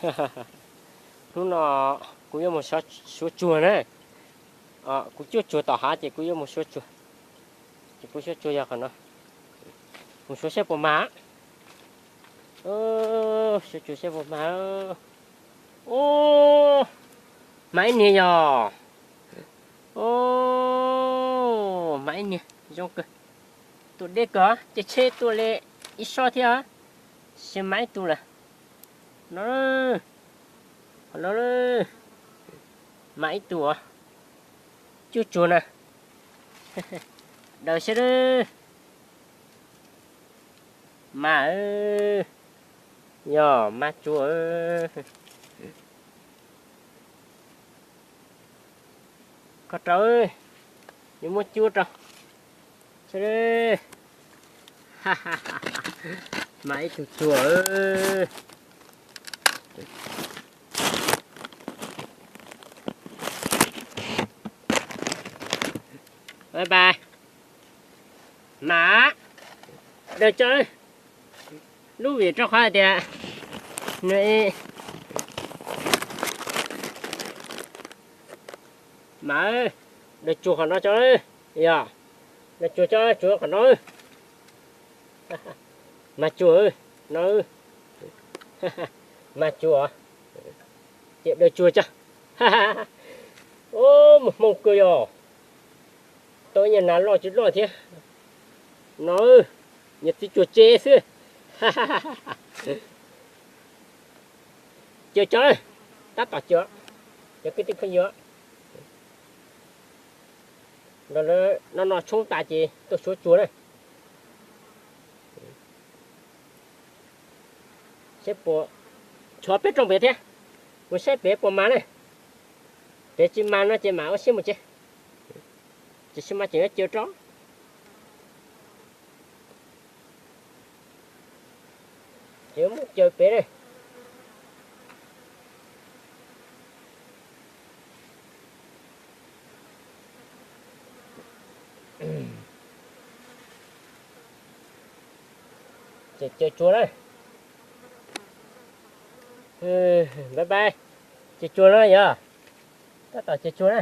Hnub no kuv yuav mus suav tsuag na. Kuv cuab tsuag tom hav ces kuv yuav mus suav tsuag. Ces kuv suav tsuag yog qhov no. Mus suav saib puas mag. Suav tsuag saib puas mag. Ub, mag ib niag yog. Ub, mag ib niag zoo kawg. Tus deb kawg ces tshe tuaj li ib sob thiab. Sis mag ib tug lawm. No, qhov no, mag ib tug os. Cuab tsuag na. Daws seb. Mag, yog mag tsuag. Koj rau, yuav muab cuab rau. Mag ib tug tsuag. Bye bye. Mas daws tso, lub vim rau qhov hais tias nws, mas daws tsuag qhov no tso, yog daws tsuag tso, tsuag qhov no. Mas tsuag no, mas tsuag, ces daws tsuag tso. Ub, mus hmoo kawg yog. Tau ib nyuag nas loj tsis loj thiab. No, nyias txiv tsuag tse xwb. Caws tso, tab tom caws, cov kwv tij phooj ywg. No no tshoob tas ces tuaj suav tsuag na. Seb puas, tshuav peb rooj pem thiab, mus saib pem puas mas na. Pem tsis mas no ces mam ua siab mus tsev. Tiam sis mas tseem yuav caws rau. Ces muab caws pem na. Ces caws tsuag na. Bye bye. Caws tsuag na yog. Tab tom caws tsuag na.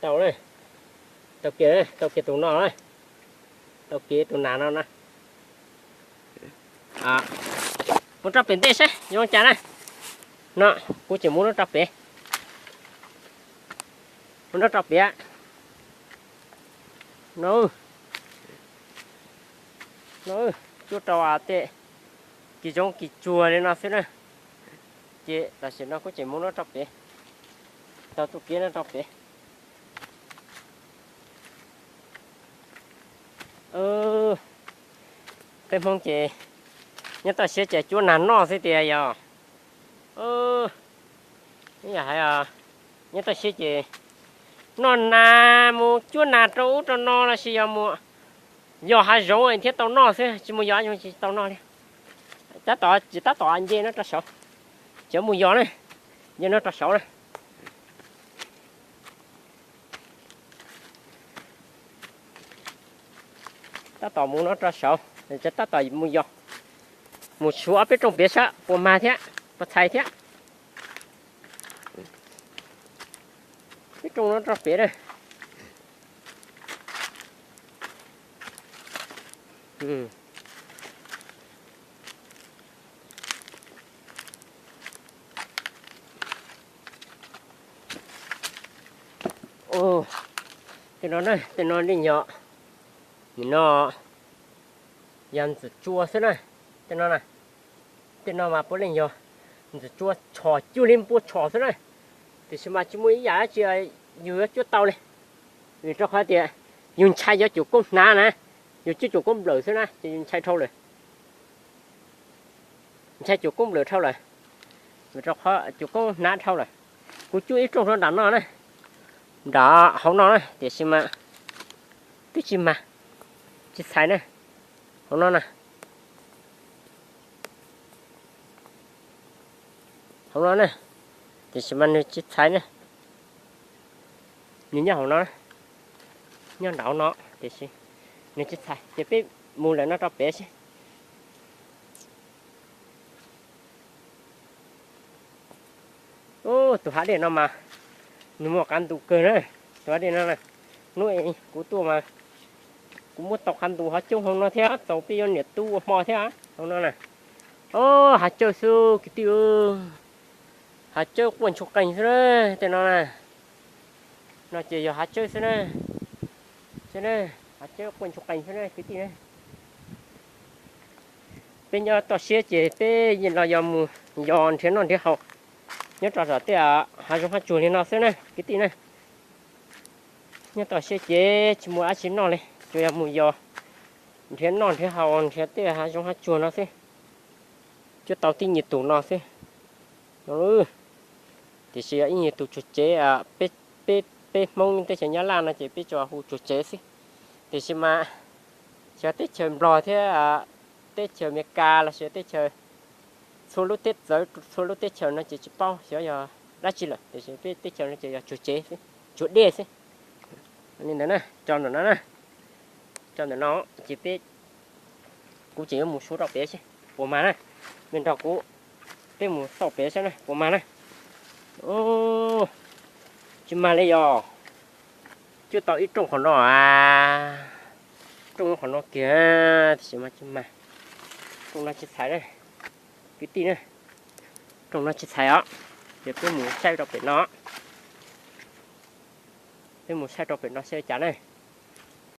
Tau, tau kiag, tau kiag tus no, tau kiag tus nas no na. Mus rau pem ntej saib zoo cas na. No, kuv tseem muab nub rau pem. Muab nub rau pem. No, no, cuab rau tej kis zoo kis tsuag li no xwb na. Ces tam sim no kuv tseem muab nub rau pem. Tau tus kiab no rau pem. Peb Hmoob ces nyob toj siab ces cuab nas noj xwb tiag yog. Yog hais nyob toj siab ces noj nas mus cuab nas rau ub rau no los sis yog mus yos hav zoov thiab tau noj xwb, tsis mus yos hav zoov tsis tau noj li. Tab tom tsis tab tom nce no rau saud, cov mus yos na, nce no rau saud na. Tab tom mus no rau saud, tab tom mus yos, mus suav peb rooj pem saib puas mag thiab puas txhais thiab. Peb rooj no rau pem na. Tej no, tej no li yog, nim no yog ntxim tsua xwb na. Tej no, tej no mas puav leej yog ntxim tsua tshos cuag li npua tshos xwb na. Tiam sis mas tsis muaj ib yam dab tsi yus yuav cuab tau li, vim rau qhov tias Yus ntshai cov cuam koob hnav na, yus cuab cuam koob nplawm xwb na ces yus ntshai dhau lawm. Ntshai cuam koob nplawm dhau lawm, rau qhov cuam koob hnav dhau lawm. Kuv cuab ib rooj rau nram no na, nram hauv no na, tiam sis mas twb tsis mag, tsis txhais na. Hauv no na, hauv no na, tiam sis mas nws tsis txhais na. Nws nyob hauv no, nyob nram hauv no, tiam sis nws tsis txhais ces peb mus lawm no rau pem seb. Tus hav dej no mas nws muaj qab ntus kawg na. Tus hav dej no na, hnub kuv tuaj mas kuv muab tau qab ntus hav coob hauv no thiab, txaus peb yuav niam tub ua hmo thiab hauv no na. Hav tsawb xwb kwv tij, hav tsawb quaj ntshua qees xwb na. Tej no na, no ces yog hav tsawb xwb na. Hav tsawb quaj ntshua qees xwb na kwv tij na. Peb nyob toj siab ces peb los yog mus yos nrhiav noj nrhiav haus nyob rau tom tej hav zoov hav tsuag li no xwb na kwv tij na. Nyob toj siab ces tsis muaj dab tsi noj li, tsuas yog mus yos nrhiav noj nrhiav haus nrhiav tej hav zoov hav tsuag no xwb. Cuab tau tib nyuag tus no xwb. Tiam sis yog ib nyuag tus tsuag tsev, peb Hmoob teb chaws Nyab Laj no ces peb tsuas hu tsuag tsev xwb. Tiam sis mas xyov teb chaws Nplog thiab teb chaws Amelikas los sis teb chaws, txhua lub teb txawv txhua lub teb chaws no ces tsis paub xyov yog dab tsi lawm, tiam sis peb teb chaws no ces yog tsuag tsev xwb, tsuag dej xwb. Li ntawd na, tso ntawm no na, tso ntawm no ces peb, kuv tseem yuav mus suav rau pem seb puas mag na. Mej nrog kuv, peb mus xauj pem saib na puas mag na. Tsis mag li yog, cuab tau ib rooj qhov no, rooj qhov no kiag, tiam sis mas tsis mag. Rooj no tsis txhais na kwv tij na, rooj no tsis txhais os. Ces peb mus saib rau pem no, peb mus saib rau pem no saib cas na.